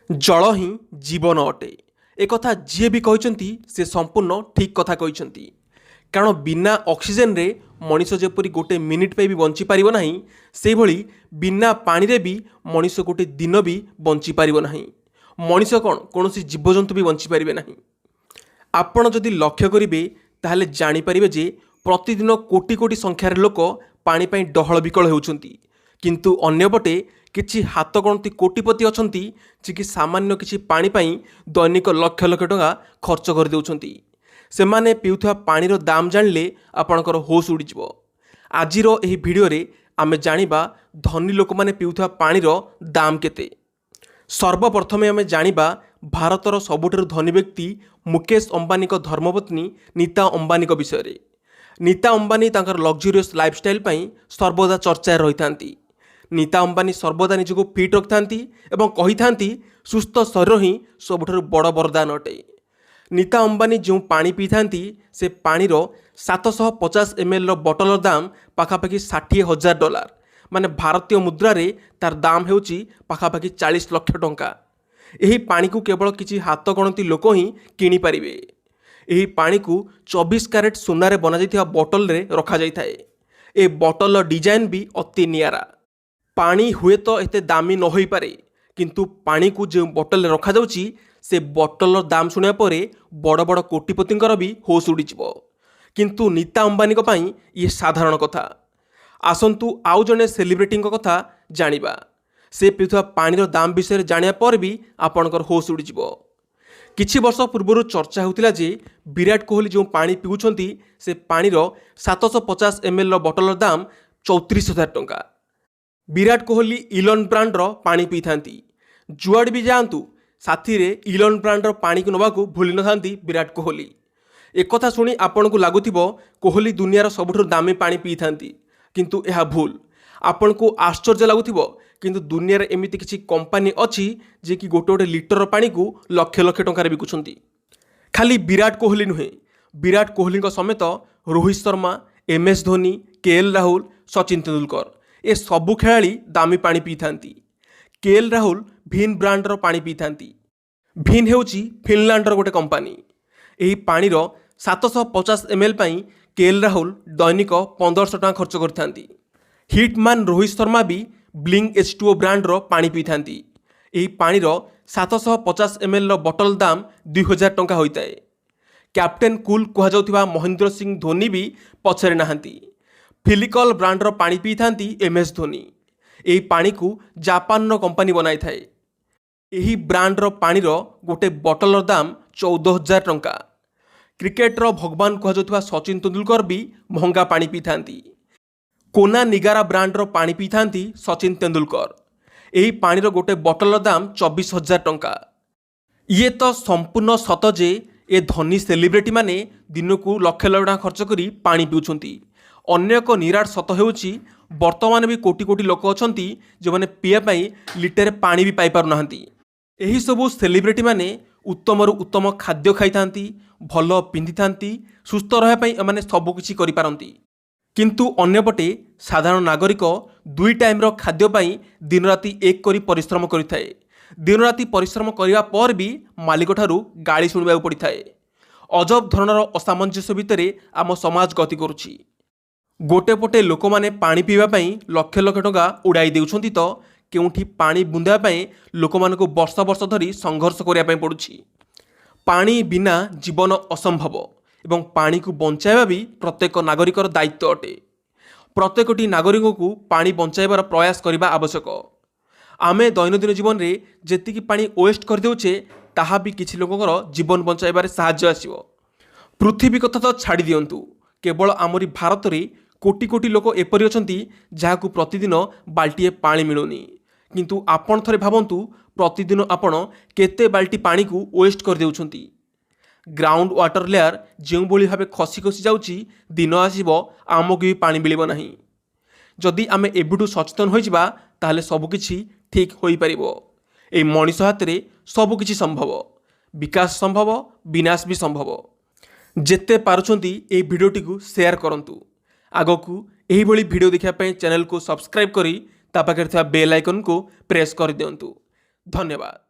ଜଳ ହିଁ ଜୀବନ ଅଟେ। ଏକଥା ଯିଏ ବି କହିଛନ୍ତି, ସେ ସମ୍ପୂର୍ଣ୍ଣ ଠିକ୍ କଥା କହିଛନ୍ତି। କାରଣ ବିନା ଅକ୍ସିଜେନରେ ମଣିଷ ଯେପରି ଗୋଟେ ମିନିଟ୍ ପାଇଁ ବି ବଞ୍ଚିପାରିବ ନାହିଁ, ସେହିଭଳି ବିନା ପାଣିରେ ବି ମଣିଷ ଗୋଟେ ଦିନ ବି ବଞ୍ଚିପାରିବ ନାହିଁ। ମଣିଷ କ'ଣ, କୌଣସି ଜୀବଜନ୍ତୁ ବି ବଞ୍ଚିପାରିବେ ନାହିଁ। ଆପଣ ଯଦି ଲକ୍ଷ୍ୟ କରିବେ, ତାହେଲେ ଜାଣିପାରିବେ ଯେ ପ୍ରତିଦିନ କୋଟି କୋଟି ସଂଖ୍ୟାରେ ଲୋକ ପାଣି ପାଇଁ ଡହଳ ବିକଳ ହେଉଛନ୍ତି। କିନ୍ତୁ ଅନ୍ୟପଟେ କିଛି ହାତ ଗଣତି କୋଟିପତି ଅଛନ୍ତି, ଯିଏକି ସାମାନ୍ୟ କିଛି ପାଣି ପାଇଁ ଦୈନିକ ଲକ୍ଷ ଲକ୍ଷ ଟଙ୍କା ଖର୍ଚ୍ଚ କରିଦେଉଛନ୍ତି। ସେମାନେ ପିଉଥିବା ପାଣିର ଦାମ ଜାଣିଲେ ଆପଣଙ୍କର ହୋସ୍ ଉଡ଼ିଯିବ। ଆଜିର ଏହି ଭିଡ଼ିଓରେ ଆମେ ଜାଣିବା ଧନୀ ଲୋକମାନେ ପିଉଥିବା ପାଣିର ଦାମ କେତେ। ସର୍ବପ୍ରଥମେ ଆମେ ଜାଣିବା ଭାରତର ସବୁଠାରୁ ଧନୀ ବ୍ୟକ୍ତି ମୁକେଶ ଅମ୍ବାନୀଙ୍କ ଧର୍ମପତ୍ନୀ ନୀତା ଅମ୍ବାନୀଙ୍କ ବିଷୟରେ। ନୀତା ଅମ୍ବାନୀ ତାଙ୍କର ଲକ୍ଜରିୟସ୍ ଲାଇଫଷ୍ଟାଇଲ୍ ପାଇଁ ସର୍ବଦା ଚର୍ଚ୍ଚାରେ ରହିଥାନ୍ତି। ନୀତା ଅମ୍ବାନୀ ସର୍ବଦା ନିଜକୁ ଫିଟ୍ ରଖିଥାନ୍ତି ଏବଂ କହିଥାନ୍ତି, ସୁସ୍ଥ ଶରୀର ହିଁ ସବୁଠାରୁ ବଡ଼ ବରଦାନ ଅଟେ। ନୀତା ଅମ୍ବାନୀ ଯେଉଁ ପାଣି ପିଇଥାନ୍ତି, ସେ ପାଣିର 750 ଏମ୍ଏଲ୍ର ବଟଲର ଦାମ ପାଖାପାଖି 60,000 ଡଲାର, ମାନେ ଭାରତୀୟ ମୁଦ୍ରାରେ ତାର ଦାମ ହେଉଛି ପାଖାପାଖି 40 ଲକ୍ଷ ଟଙ୍କା। ଏହି ପାଣିକୁ କେବଳ କିଛି ହାତ ଗଣତି ଲୋକ ହିଁ କିଣିପାରିବେ। ଏହି ପାଣିକୁ 24 କ୍ୟାରେଟ୍ ସୁନାରେ ବନାଯାଇଥିବା ବଟଲରେ ରଖାଯାଇଥାଏ। ଏ ବଟଲର ଡିଜାଇନ୍ ବି ଅତି ନିଆରା। ପାଣି ହୁଏତ ଏତେ ଦାମୀ ନ ହୋଇପାରେ, କିନ୍ତୁ ପାଣିକୁ ଯେଉଁ ବଟଲରେ ରଖାଯାଉଛି, ସେ ବଟଲର ଦାମ ଶୁଣିବା ପରେ ବଡ଼ ବଡ଼ କୋଟିପତିଙ୍କର ବି ହୋସ୍ ଉଡ଼ିଯିବ। କିନ୍ତୁ ନୀତା ଅମ୍ବାନୀଙ୍କ ପାଇଁ ଇଏ ସାଧାରଣ କଥା। ଆସନ୍ତୁ ଆଉ ଜଣେ ସେଲିବ୍ରିଟିଙ୍କ କଥା ଜାଣିବା। ସେ ପିଉଥିବା ପାଣିର ଦାମ ବିଷୟରେ ଜାଣିବା ପରେ ବି ଆପଣଙ୍କର ହୋସ୍ ଉଡ଼ିଯିବ। କିଛି ବର୍ଷ ପୂର୍ବରୁ ଚର୍ଚ୍ଚା ହେଉଥିଲା ଯେ ବିରାଟ କୋହଲି ଯେଉଁ ପାଣି ପିଉଛନ୍ତି, ସେ ପାଣିର 750 ଏମ୍ଏଲ୍ର ବଟଲର ଦାମ 34,000 ଟଙ୍କା। ବିରାଟ କୋହଲି ଇଲନ୍ ବ୍ରାଣ୍ଡର ପାଣି ପିଇଥାନ୍ତି। ଯୁଆଡ଼େ ବି ଯାଆନ୍ତୁ, ସାଥିରେ ଇଲନ୍ ବ୍ରାଣ୍ଡର ପାଣିକୁ ନେବାକୁ ଭୁଲି ନଥାନ୍ତି ବିରାଟ କୋହଲି। ଏକଥା ଶୁଣି ଆପଣଙ୍କୁ ଲାଗୁଥିବ କୋହଲି ଦୁନିଆର ସବୁଠାରୁ ଦାମୀ ପାଣି ପିଇଥାନ୍ତି, କିନ୍ତୁ ଏହା ଭୁଲ। ଆପଣଙ୍କୁ ଆଶ୍ଚର୍ଯ୍ୟ ଲାଗୁଥିବ, କିନ୍ତୁ ଦୁନିଆରେ ଏମିତି କିଛି କମ୍ପାନୀ ଅଛି, ଯିଏକି ଗୋଟେ ଗୋଟେ ଲିଟର ପାଣିକୁ ଲକ୍ଷ ଲକ୍ଷ ଟଙ୍କାରେ ବିକୁଛନ୍ତି। ଖାଲି ବିରାଟ କୋହଲି ନୁହେଁ, ବିରାଟ କୋହଲିଙ୍କ ସମେତ Rohit Sharma, M S Dhoni, K L Rahul, Sachin Tendulkar, ଏ ସବୁ ଖେଳାଳି ଦାମୀ ପାଣି ପିଇଥାନ୍ତି। କେ ଏଲ୍ ରାହୁଲ ଭିନ୍ ବ୍ରାଣ୍ଡର ପାଣି ପିଇଥାନ୍ତି। ଭିନ୍ ହେଉଛି ଫିନଲାଣ୍ଡର ଗୋଟେ କମ୍ପାନୀ। ଏହି ପାଣିର 750 ଏମ୍ ଏଲ୍ ପାଇଁ କେ ଏଲ୍ ରାହୁଲ ଦୈନିକ 1500 ଟଙ୍କା ଖର୍ଚ୍ଚ କରିଥାନ୍ତି। ହିଟମ୍ୟାନ୍ ରୋହିତ ଶର୍ମା ବି ବ୍ଲିଙ୍କ୍ H2O ବ୍ରାଣ୍ଡର ପାଣି ପିଇଥାନ୍ତି। ଏହି ପାଣିର 750 ଏମ୍ ଏଲ୍ର ବଟଲ ଦାମ 2000 ଟଙ୍କା ହୋଇଥାଏ। କ୍ୟାପ୍ଟେନ୍ କୁଲ୍ କୁହାଯାଉଥିବା ମହେନ୍ଦ୍ର ସିଂ ଧୋନି ବି ପଛରେ ନାହାନ୍ତି। ଫିଲିକଲ୍ ବ୍ରାଣ୍ଡର ପାଣି ପିଇଥାନ୍ତି ଏମ୍ ଏସ୍ ଧୋନି। ଏହି ପାଣିକୁ ଜାପାନର କମ୍ପାନୀ ବନାଇଥାଏ। ଏହି ବ୍ରାଣ୍ଡର ପାଣିର ଗୋଟେ ବଟଲର ଦାମ 14,000 ଟଙ୍କା। କ୍ରିକେଟର ଭଗବାନ କୁହାଯାଉଥିବା ସଚିନ ତେନ୍ଦୁଲକର ବି ମହଙ୍ଗା ପାଣି ପିଇଥାନ୍ତି। କୋନା ନିଗାରା ବ୍ରାଣ୍ଡର ପାଣି ପିଇଥାନ୍ତି ସଚିନ ତେନ୍ଦୁଲକର। ଏହି ପାଣିର ଗୋଟେ ବଟଲର ଦାମ 24,000 ଟଙ୍କା। ଇଏ ତ ସମ୍ପୂର୍ଣ୍ଣ ସତ ଯେ ଏ ଧନୀ ସେଲିବ୍ରିଟିମାନେ ଦିନକୁ ଲକ୍ଷ ଲକ୍ଷ ଟଙ୍କା ଖର୍ଚ୍ଚ କରି ପାଣି ପିଉଛନ୍ତି। ଅନ୍ୟ ଏକ ନିରାଟ ସତ ହେଉଛି, ବର୍ତ୍ତମାନ ବି କୋଟି କୋଟି ଲୋକ ଅଛନ୍ତି, ଯେଉଁମାନେ ପିଇବା ପାଇଁ ଲିଟରେ ପାଣି ବି ପାଇପାରୁନାହାନ୍ତି। ଏହିସବୁ ସେଲିବ୍ରିଟିମାନେ ଉତ୍ତମରୁ ଉତ୍ତମ ଖାଦ୍ୟ ଖାଇଥାନ୍ତି, ଭଲ ପିନ୍ଧିଥାନ୍ତି। ସୁସ୍ଥ ରହିବା ପାଇଁ ଏମାନେ ସବୁକିଛି କରିପାରନ୍ତି। କିନ୍ତୁ ଅନ୍ୟପଟେ ସାଧାରଣ ନାଗରିକ ଦୁଇ ଟାଇମ୍ର ଖାଦ୍ୟ ପାଇଁ ଦିନରାତି ଏକ କରି ପରିଶ୍ରମ କରିଥାଏ। ଦିନରାତି ପରିଶ୍ରମ କରିବା ପରେ ବି ମାଲିକଠାରୁ ଗାଳି ଶୁଣିବାକୁ ପଡ଼ିଥାଏ। ଅଜବ ଧରଣର ଅସାମଞ୍ଜସ୍ୟ ଭିତରେ ଆମ ସମାଜ ଗତି କରୁଛି। ଗୋଟେ ପଟେ ଲୋକମାନେ ପାଣି ପିଇବା ପାଇଁ ଲକ୍ଷ ଲକ୍ଷ ଟଙ୍କା ଉଡ଼ାଇ ଦେଉଛନ୍ତି ତ କେଉଁଠି ପାଣି ବୁନ୍ଦାଏ ପାଇଁ ଲୋକମାନଙ୍କୁ ବର୍ଷ ବର୍ଷ ଧରି ସଂଘର୍ଷ କରିବା ପାଇଁ ପଡ଼ୁଛି। ପାଣି ବିନା ଜୀବନ ଅସମ୍ଭବ ଏବଂ ପାଣିକୁ ବଞ୍ଚାଇବା ବି ପ୍ରତ୍ୟେକ ନାଗରିକର ଦାୟିତ୍ୱ ଅଟେ। ପ୍ରତ୍ୟେକଟି ନାଗରିକଙ୍କୁ ପାଣି ବଞ୍ଚାଇବାର ପ୍ରୟାସ କରିବା ଆବଶ୍ୟକ। ଆମେ ଦୈନନ୍ଦିନ ଜୀବନରେ ଯେତିକି ପାଣି ୱେଷ୍ଟ କରିଦେଉଛେ, ତାହା ବି କିଛି ଲୋକଙ୍କର ଜୀବନ ବଞ୍ଚାଇବାରେ ସାହାଯ୍ୟ ଆସିବ। ପୃଥିବୀ କଥା ତ ଛାଡ଼ି ଦିଅନ୍ତୁ, କେବଳ ଆମରି ଭାରତରେ କୋଟି କୋଟି ଲୋକ ଏପରି ଅଛନ୍ତି, ଯାହାକୁ ପ୍ରତିଦିନ ବାଲ୍ଟିଏ ପାଣି ମିଳୁନି। କିନ୍ତୁ ଆପଣ ଥରେ ଭାବନ୍ତୁ, ପ୍ରତିଦିନ ଆପଣ କେତେ ବାଲ୍ଟି ପାଣିକୁ ୱେଷ୍ଟ କରିଦେଉଛନ୍ତି? ଗ୍ରାଉଣ୍ଡ ୱାଟର ଲେୟାର ଯେଉଁଭଳି ଭାବେ ଖସି ଖସି ଯାଉଛି, ଦିନ ଆସିବ ଆମକୁ ବି ପାଣି ମିଳିବ ନାହିଁ। ଯଦି ଆମେ ଏବେଠୁ ସଚେତନ ହୋଇଯିବା, ତାହେଲେ ସବୁକିଛି ଠିକ୍ ହୋଇପାରିବ। ଏଇ ମଣିଷ ହାତରେ ସବୁକିଛି ସମ୍ଭବ। ବିକାଶ ସମ୍ଭବ, ବିନାଶ ବି ସମ୍ଭବ। ଯେତେ ପାରୁଛନ୍ତି ଏହି ଭିଡ଼ିଓଟିକୁ ସେୟାର କରନ୍ତୁ। ଆଗକୁ ଏହିଭଳି ଭିଡ଼ିଓ ଦେଖିବା ପାଇଁ ଚ୍ୟାନେଲକୁ ସବସ୍କ୍ରାଇବ୍ କରି ତା ପାଖରେ ଥିବା ବେଲ୍ ଆଇକନ୍କୁ ପ୍ରେସ୍ କରିଦିଅନ୍ତୁ। ଧନ୍ୟବାଦ।